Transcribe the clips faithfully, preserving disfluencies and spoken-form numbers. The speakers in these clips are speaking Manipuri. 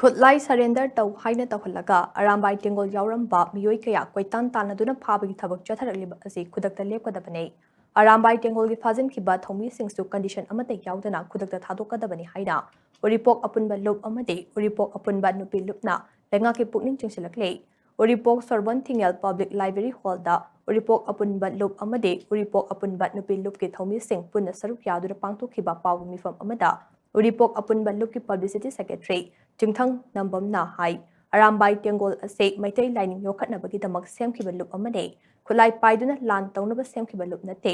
ꯈꯨꯠꯂꯥꯏ ꯁꯔꯦꯟꯗꯔ ꯇꯧ ꯍꯥꯏꯅ ꯇꯧꯍꯜꯂꯒ ꯑꯔꯥꯝꯕꯥꯏ ꯇꯦꯡꯒꯣꯜ ꯌꯥꯎꯔꯝꯕ ꯃꯤꯑꯣꯏ ꯀꯌꯥ ꯀꯣꯏꯇꯥꯟ ꯇꯥꯟꯅꯗꯨꯅ ꯐꯥꯕꯒꯤ ꯊꯕꯛ ꯆꯠꯊꯔꯛꯂꯤꯕ ꯑꯁꯤ ꯈꯨꯗꯛꯇ ꯂꯦꯞꯀꯗꯕꯅꯤ꯫ ꯑꯔꯥꯝꯕꯥꯏ ꯇꯦꯡꯒꯣꯜꯒꯤ ꯐꯥꯖꯤꯟꯈꯤꯕ ꯊꯧꯃꯤꯁꯤꯡꯁꯨ ꯀꯟꯗꯤꯁꯟ ꯑꯃꯠꯇ ꯌꯥꯎꯗꯅ ꯈꯨꯗꯛꯇ ꯊꯥꯗꯣꯛꯀꯗꯕꯅꯤ ꯍꯥꯏꯅ ꯎꯔꯤꯄꯣꯛ ꯑꯄꯨꯟꯕ ꯂꯨꯞ ꯑꯃꯗꯤ ꯎꯔꯤꯄꯣꯛ ꯑꯄꯨꯟꯕ ꯅꯨꯄꯤ ꯂꯨꯞꯅ ꯂꯩꯉꯥꯛꯀꯤ ꯄꯨꯛꯅꯤꯡ ꯆꯤꯡꯁꯤꯜꯂꯛꯂꯤ꯫ ꯎꯔꯤꯄꯣꯛ ꯁꯣꯔꯕꯣꯟ ꯊꯤꯡꯉꯦꯜ ꯄꯕ꯭ꯂꯤꯛ ꯂꯥꯏꯕ꯭ꯔꯦꯔꯤ ꯍꯣꯜꯗ ꯎꯔꯤꯄꯣꯛ ꯑꯄꯨꯟꯕ ꯂꯨꯞ ꯑꯃꯗꯤ ꯎꯔꯤꯄꯣꯛ ꯑꯄꯨꯟꯕ ꯅꯨꯄꯤ ꯂꯨꯞꯀꯤ ꯊꯧꯃꯤꯁꯤꯡ ꯄꯨꯟꯅ ꯁꯔꯨꯛ ꯌꯥꯗꯨꯅ ꯄꯥꯡꯊꯣꯛꯈꯤꯕ ꯄꯥꯎꯒꯤ ꯃꯤꯐꯝ ꯑꯃꯗ ꯎꯔꯤꯄꯣꯛ ꯑꯄꯨꯟꯕ ꯂꯨꯞꯀꯤ ꯄꯕ꯭ꯂꯤꯁꯤꯇꯤ ꯁꯦꯀ꯭ꯔꯦꯇꯔꯤ ꯆꯤꯡꯊꯪ ꯅꯝꯕꯝꯅ ꯍꯥꯏ, ꯑꯔꯥꯝꯕꯥꯏ ꯇꯦꯡꯒꯣꯜ ꯑꯁꯤ ꯃꯩꯇꯩ ꯂꯥꯏꯅꯤꯡ ꯌꯣꯛꯈꯠꯅꯕꯒꯤꯗꯃꯛ ꯁꯦꯝꯈꯤꯕ ꯂꯨꯞ ꯑꯃꯅꯤ꯫ ꯈꯨꯠꯂꯥꯏ ꯄꯥꯏꯗꯨꯅ ꯂꯥꯟ ꯇꯧꯅꯕ ꯁꯦꯝꯈꯤꯕ ꯂꯨꯞ ꯅꯠꯇꯦ꯫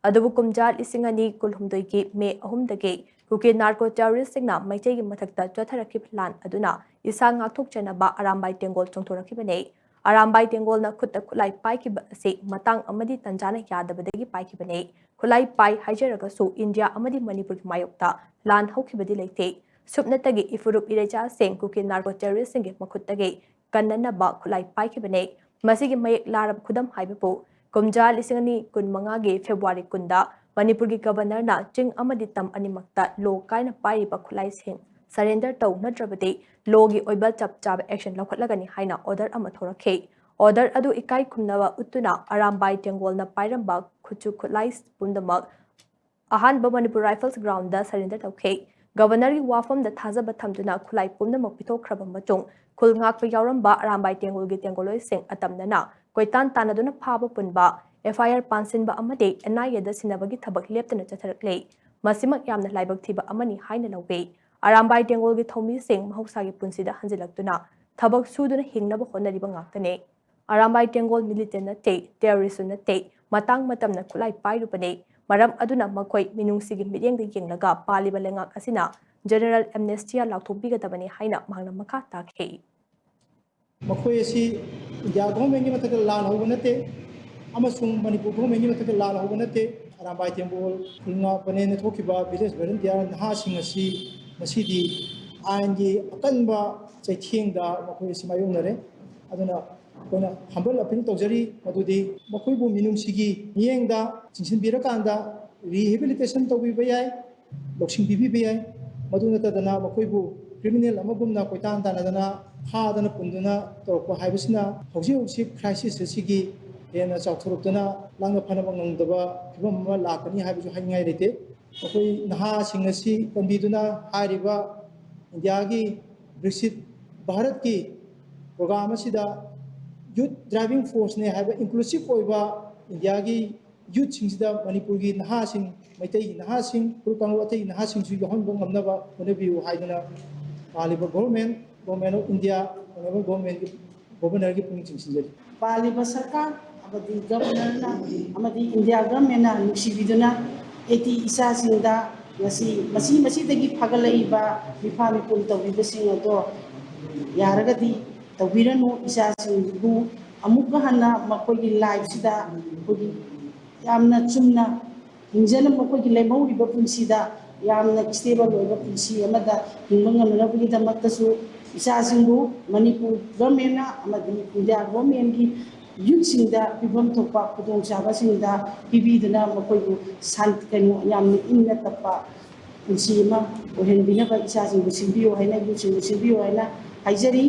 ꯑꯗꯨꯕꯨ ꯀꯨꯝꯖꯥ ꯂꯤꯁꯤꯡ ꯑꯅꯤ ꯀꯨꯟꯍꯨꯝꯗꯣꯏꯒꯤ ꯃꯦ ꯑꯍꯨꯝꯗꯒꯤ ꯀꯨꯀꯤ ꯅꯥꯔꯀꯣ ꯇꯦꯔꯣꯔꯤꯁꯁꯤꯡꯅ ꯃꯩꯇꯩꯒꯤ ꯃꯊꯛꯇ ꯆꯠꯊꯔꯛꯈꯤꯕ ꯂꯥꯟ ꯑꯗꯨꯅ ꯏꯁꯥ ꯉꯥꯛꯊꯣꯛꯆꯅꯕ ꯑꯔꯥꯝꯕꯥꯏ ꯇꯦꯡꯒꯣꯜ ꯆꯣꯡꯊꯣꯔꯛꯈꯤꯕꯅꯤ꯫ ꯑꯔꯥꯝꯕꯥꯏ ꯇꯦꯡꯒꯣꯜꯅ ꯈꯨꯠꯇ ꯈꯨꯠꯂꯥꯏ ꯄꯥꯏꯈꯤꯕ ꯑꯁꯤ ꯃꯇꯥꯡ ꯑꯃꯗꯤ ꯇꯟꯖꯥꯅ ꯌꯥꯗꯕꯗꯒꯤ ꯄꯥꯏꯈꯤꯕꯅꯤ꯫ ꯈꯨꯠꯂꯥꯏ ꯄꯥꯏ ꯍꯥꯏꯖꯔꯒꯁꯨ ꯏꯟꯗꯤꯌꯥ ꯑꯃꯗꯤ ꯃꯅꯤꯄꯨꯔꯒꯤ ꯃꯥꯌꯣꯛꯇ ꯂꯥꯟ ꯍꯧꯈꯤꯕꯗꯤ ꯂꯩꯇꯦ꯫ ꯁꯨꯞꯅꯇꯒꯤ ꯏꯐꯨꯔꯨꯞ ꯏꯔꯩꯆꯥꯁꯤꯡ ꯀꯨꯀꯤ ꯅꯥꯔꯀꯣ ꯇꯦꯔꯣꯔꯤꯁꯁꯤꯡꯒꯤ ꯃꯈꯨꯠꯇꯒꯤ ꯀꯟꯅꯅꯕ ꯈꯨꯠꯂꯥꯏ ꯄꯥꯏꯈꯤꯕꯅꯤ꯫ ꯃꯁꯤꯒꯤ ꯃꯌꯦꯛ ꯂꯥꯔꯕ ꯈꯨꯗꯝ ꯍꯥꯏꯕꯕꯨ ꯀꯨꯝꯖꯥ ꯂꯤꯁꯤꯡ ꯑꯅꯤ ꯀꯨꯟꯃꯉꯥꯒꯤ ꯐꯦꯕ꯭ꯔꯨꯋꯥꯔꯤ ꯀꯨꯟꯗ ꯃꯅꯤꯄꯨꯔꯒꯤ ꯒꯕꯔꯅꯔꯅ ꯆꯤꯡ ꯑꯃꯗꯤ ꯇꯝ ꯑꯅꯤꯃꯛꯇ ꯂꯣ ꯀꯥꯏꯅ ꯄꯥꯏꯔꯤꯕ ꯈꯨꯠꯂꯥꯏꯁꯤꯡ ꯁꯔꯦꯟꯗꯔ ꯇꯧ, ꯅꯠꯇ꯭ꯔꯕꯗꯤ ꯂꯣꯒꯤ ꯑꯣꯏꯕ ꯆꯞ ꯆꯥꯕ ꯑꯦꯛꯁꯟ ꯂꯧꯈꯠꯂꯒꯅꯤ ꯍꯥꯏꯅ ꯑꯣꯔꯗꯔ ꯑꯃ ꯊꯣꯔꯛꯈꯤ꯫ ꯑꯣꯔꯗꯔ ꯑꯗꯨ ꯏꯀꯥꯏ ꯈꯨꯝꯅꯕ ꯎꯠꯇꯨꯅ ꯑꯔꯥꯝꯕꯥꯏ ꯇꯦꯡꯒꯣꯜꯅ ꯄꯥꯏꯔꯝꯕ ꯈꯨꯠꯁꯨ ꯈꯨꯠꯂꯥꯏ ꯄꯨꯝꯅꯃꯛ ꯑꯍꯥꯟꯕ ꯃꯅꯤꯄꯨꯔ ꯔꯥꯏꯐꯜꯁ ꯒ꯭ꯔꯥꯎꯟꯗ ꯁꯔꯦꯟꯗꯔ ꯇꯧꯈꯤ꯫ ꯒꯕꯔꯅꯔꯒꯤ ꯋꯥꯐꯝꯗ ꯊꯥꯖꯕ ꯊꯝꯗꯨꯅ ꯈꯨꯠꯂꯥꯏ ꯄꯨꯝꯅꯃꯛ ꯄꯤꯊꯣꯛꯈ꯭ꯔꯕ ꯃꯇꯨꯡ, ꯈꯨꯜ ꯉꯥꯛꯄ ꯌꯥꯎꯔꯝꯕ ꯑꯔꯥꯝꯕꯥꯏ ꯇꯦꯡꯒꯣꯜꯒꯤ ꯇꯦꯡꯒꯣꯜꯂꯣꯏꯁꯤꯡ ꯑꯇꯝꯅꯅ ꯀꯣꯏꯇꯥꯟ ꯇꯥꯟꯅꯗꯨꯅ ꯐꯥꯕ ꯄꯨꯟꯕ, ꯑꯦꯐ ꯑꯥꯏ ꯑꯥꯔ ꯄꯥꯟꯁꯤꯟꯕ ꯑꯃꯗꯤ ꯑꯦꯟ ꯑꯥꯏ ꯑꯦꯗ ꯁꯤꯟꯅꯕꯒꯤ ꯊꯕꯛ ꯂꯦꯞꯇꯅ ꯆꯠꯊꯔꯛꯂꯤ꯫ ꯃꯁꯤꯃꯛ ꯌꯥꯝꯅ ꯂꯥꯏꯕꯛ ꯊꯤꯕ ꯑꯃꯅꯤ ꯍꯥꯏꯅ ꯂꯧꯏ꯫ ꯑꯔꯥꯝꯕꯥꯏ ꯇꯦꯡꯒꯣꯜꯒꯤ ꯊꯧꯃꯤꯁꯤꯡ ꯃꯍꯧꯁꯥꯒꯤ ꯄꯨꯟꯁꯤꯗ ꯍꯟꯖꯤꯜꯂꯛꯇꯨꯅ ꯊꯕꯛ ꯁꯨꯗꯨꯅ ꯍꯤꯡꯅꯕ ꯍꯣꯠꯅꯔꯤꯕ ꯉꯥꯛꯇꯅꯤ꯫ ꯑꯔꯥꯝꯕꯥꯏ ꯇꯦꯡꯒꯣꯜ ꯃꯤꯂꯤꯇꯦꯟ ꯅꯠꯇꯦ, ꯇꯦꯔꯣꯔꯤꯁꯁꯨ ꯅꯠꯇꯦ, ꯃꯇꯥꯡ ꯃꯇꯝꯅ ꯈꯨꯠꯂꯥꯏ ꯄꯥꯏꯔꯨꯕꯅꯤ꯫ ꯃꯔꯝ ꯑꯗꯨꯅ ꯃꯈꯣꯏ ꯃꯤꯅꯨꯡꯁꯤꯒꯤ ꯃꯤꯠꯌꯦꯡꯗ ꯌꯦꯡꯂꯒ ꯄꯥꯜꯂꯤꯕ ꯂꯩꯉꯥꯛ ꯑꯁꯤꯅ ꯖꯦꯅꯔꯦꯜ ꯑꯦꯝꯅꯦꯁꯇꯤꯌꯥ ꯂꯥꯎꯊꯣꯛꯄꯤꯒꯗꯕꯅꯤ ꯍꯥꯏꯅ ꯃꯍꯥꯛꯅ ꯃꯈꯥ ꯇꯥꯈꯤ꯫ ꯃꯈꯣꯏ ꯑꯁꯤ ꯏꯟꯗꯤꯌꯥ ꯒꯣꯚꯔꯟꯃꯦꯟꯒꯤ ꯃꯊꯛꯇ ꯂꯥꯟ ꯍꯧꯕ ꯅꯠꯇꯦ ꯑꯃꯁꯨꯡ ꯃꯅꯤꯄꯨꯔ ꯒꯣꯚꯔꯟꯃꯦꯟꯒꯤ ꯃꯊꯛꯇ ꯂꯥꯟ ꯍꯧꯕ ꯅꯠꯇꯦ꯫ ꯑꯔꯥꯝꯕꯥꯏ ꯇꯦꯡꯒꯣꯜ ꯈꯨꯜ ꯉꯥꯛꯄꯅꯦꯅ ꯊꯣꯛꯈꯤꯕ ꯚꯤꯂꯦꯖ ꯚꯣꯂꯨꯟꯇꯤꯌꯥꯔ ꯅꯍꯥꯁꯤꯡ ꯑꯁꯤ ꯉꯁꯤꯗꯤ ꯑꯥꯏꯟꯒꯤ ꯑꯀꯟꯕ ꯆꯩꯊꯦꯡꯗ ꯃꯈꯣꯏ ꯑꯁꯤ ꯃꯥꯌꯣꯛꯅꯔꯦ꯫ ꯑꯗꯨꯅ ꯑꯩꯈꯣꯏꯅ ꯍꯝꯕꯜ ꯑꯄꯤꯜ ꯇꯧꯖꯔꯤ ꯃꯗꯨꯗꯤ ꯃꯈꯣꯏꯕꯨ ꯃꯤꯅꯨꯡꯁꯤꯒꯤ ꯃꯤꯠꯌꯦꯡꯗ ꯆꯤꯡꯁꯤꯟꯕꯤꯔꯀꯥꯟꯗ ꯔꯤꯍꯦꯕꯤꯂꯤꯇꯦꯁꯟ ꯇꯧꯕꯤꯕ ꯌꯥꯏ, ꯂꯧꯁꯤꯡ ꯄꯤꯕꯤꯕ ꯌꯥꯏ꯫ ꯃꯗꯨ ꯅꯠꯇꯗꯅ ꯃꯈꯣꯏꯕꯨ ꯀ꯭ꯔꯤꯃꯤꯅꯦꯜ ꯑꯃꯒꯨꯝꯅ ꯀꯣꯏꯇꯥꯟ ꯇꯥꯟꯅꯗꯅ, ꯐꯥꯗꯅ ꯄꯨꯟꯗꯨꯅ ꯇꯧꯔꯛꯄ ꯍꯥꯏꯕꯁꯤꯅ ꯍꯧꯖꯤꯛ ꯍꯧꯖꯤꯛ ꯀ꯭ꯔꯥꯏꯁꯤꯁ ꯑꯁꯤꯒꯤ ꯍꯦꯟꯅ ꯆꯥꯎꯊꯣꯔꯛꯇꯨꯅ ꯂꯥꯛꯅ ꯐꯅꯕ ꯉꯝꯗꯕ ꯐꯤꯕꯝ ꯑꯃ ꯂꯥꯛꯀꯅꯤ ꯍꯥꯏꯕꯁꯨ ꯍꯥꯏꯅꯤꯡꯉꯥꯏ ꯂꯩꯇꯦ꯫ ꯑꯩꯈꯣꯏ ꯅꯍꯥꯁꯤꯡ ꯑꯁꯤ ꯀꯟꯕꯤꯗꯨꯅ ꯍꯥꯏꯔꯤꯕ ꯏꯟꯗꯤꯌꯥꯒꯤ ꯕ꯭ꯔꯤꯛꯁꯤꯠ ꯚꯥꯔꯠꯀꯤ ꯄ꯭ꯔꯣꯒ꯭ꯔꯥꯝ ꯑꯁꯤꯗ ꯌꯨꯠ ꯗ꯭ꯔꯥꯏꯚꯤꯡ ꯐꯣꯔꯁꯅꯦ ꯍꯥꯏꯕ ꯏꯟꯀ꯭ꯂꯨꯁꯤꯞ ꯑꯣꯏꯕ ꯏꯟꯗꯤꯌꯥꯒꯤ ꯌꯨꯠꯁꯤꯡꯁꯤꯗ ꯃꯅꯤꯄꯨꯔꯒꯤ ꯅꯍꯥꯁꯤꯡ, ꯃꯩꯇꯩꯒꯤ ꯅꯍꯥꯁꯤꯡ, ꯐꯨꯔꯨꯞ ꯀꯥꯡꯂꯨꯞ ꯑꯇꯩ ꯅꯍꯥꯁꯤꯡꯁꯨ ꯌꯥꯎꯍꯟꯕ ꯉꯝꯅꯕ ꯍꯣꯠꯅꯕꯤꯌꯨ ꯍꯥꯏꯗꯨꯅ ꯄꯥꯜꯂꯤꯕ government, government of India, honourable ꯒꯣꯚꯔꯟꯃꯦꯟꯒꯤ, ꯒꯣꯚꯔꯅꯔꯒꯤ ꯄꯨꯛꯅꯤꯡ ꯆꯤꯡꯁꯤꯟꯖꯔꯤ꯫ ꯄꯥꯜꯂꯤꯕ ꯁꯔꯀꯥꯔ ꯑꯃꯗꯤ ꯒꯚꯔꯅꯔꯅ ꯑꯃꯗꯤ ꯏꯟꯗꯤꯌꯥ ꯒꯚꯔꯟꯃꯦꯟꯅ ꯅꯨꯡꯁꯤꯕꯤꯗꯨꯅ ꯑꯦꯇꯤ ꯏꯆꯥꯁꯤꯡꯗ ꯉꯁꯤ ꯃꯁꯤ ꯃꯁꯤꯗꯒꯤ ꯐꯒꯠꯂꯛꯏꯕ ꯃꯤꯐꯥ ꯃꯤꯄꯨꯝ ꯇꯧꯕꯤꯕꯁꯤꯡ ꯑꯗꯣ ꯌꯥꯔꯒꯗꯤ ꯇꯧꯕꯤꯔꯅꯨ꯫ ꯏꯆꯥꯁꯤꯡꯕꯨ ꯑꯃꯨꯛꯀ ꯍꯟꯅ ꯃꯈꯣꯏꯒꯤ ꯂꯥꯏꯐꯁꯤꯗ ꯑꯩꯈꯣꯏꯒꯤ ꯌꯥꯝꯅ ꯆꯨꯝꯅ ꯍꯤꯡꯖꯅꯕ, ꯃꯈꯣꯏꯒꯤ ꯂꯦꯝꯍꯧꯔꯤꯕ ꯄꯨꯟꯁꯤꯗ ꯌꯥꯝꯅ ꯁ꯭ꯇꯦꯕꯜ ꯑꯣꯏꯕ ꯄꯨꯟꯁꯤ ꯑꯃꯗ ꯍꯤꯡꯕ ꯉꯝꯅꯅꯕꯒꯤꯗꯃꯛꯇꯁꯨ ꯏꯆꯥꯁꯤꯡꯕꯨ ꯃꯅꯤꯄꯨꯔ ꯒꯚꯔꯟꯃꯦꯟꯅ ꯑꯃꯗꯤ ꯏꯟꯗꯤꯌꯥ ꯒꯚꯔꯟꯃꯦꯟꯒꯤ ꯌꯨꯠꯁꯤꯡꯗ ꯄꯤꯐꯝ ꯊꯣꯛꯄ ꯈꯨꯗꯣꯡꯆꯥꯕꯁꯤꯡꯗ ꯄꯤꯕꯤꯗꯨꯅ ꯃꯈꯣꯏꯕꯨ ꯁꯥꯟ-, ꯀꯩꯅꯣ, ꯌꯥꯝꯅ ꯏꯪꯅ ꯇꯞꯄ ꯄꯨꯟꯁꯤ ꯑꯃ ꯑꯣꯏꯍꯟꯕꯤꯅꯕ ꯏꯆꯥꯁꯤꯡꯕꯨ ꯁꯤꯟꯕꯤꯌꯨ ꯍꯥꯏꯅ, ꯌꯨꯠꯁꯤꯡꯕꯨ ꯁꯤꯟꯕꯤꯌꯨ ꯍꯥꯏꯅ ꯍꯥꯏꯖꯔꯤ꯫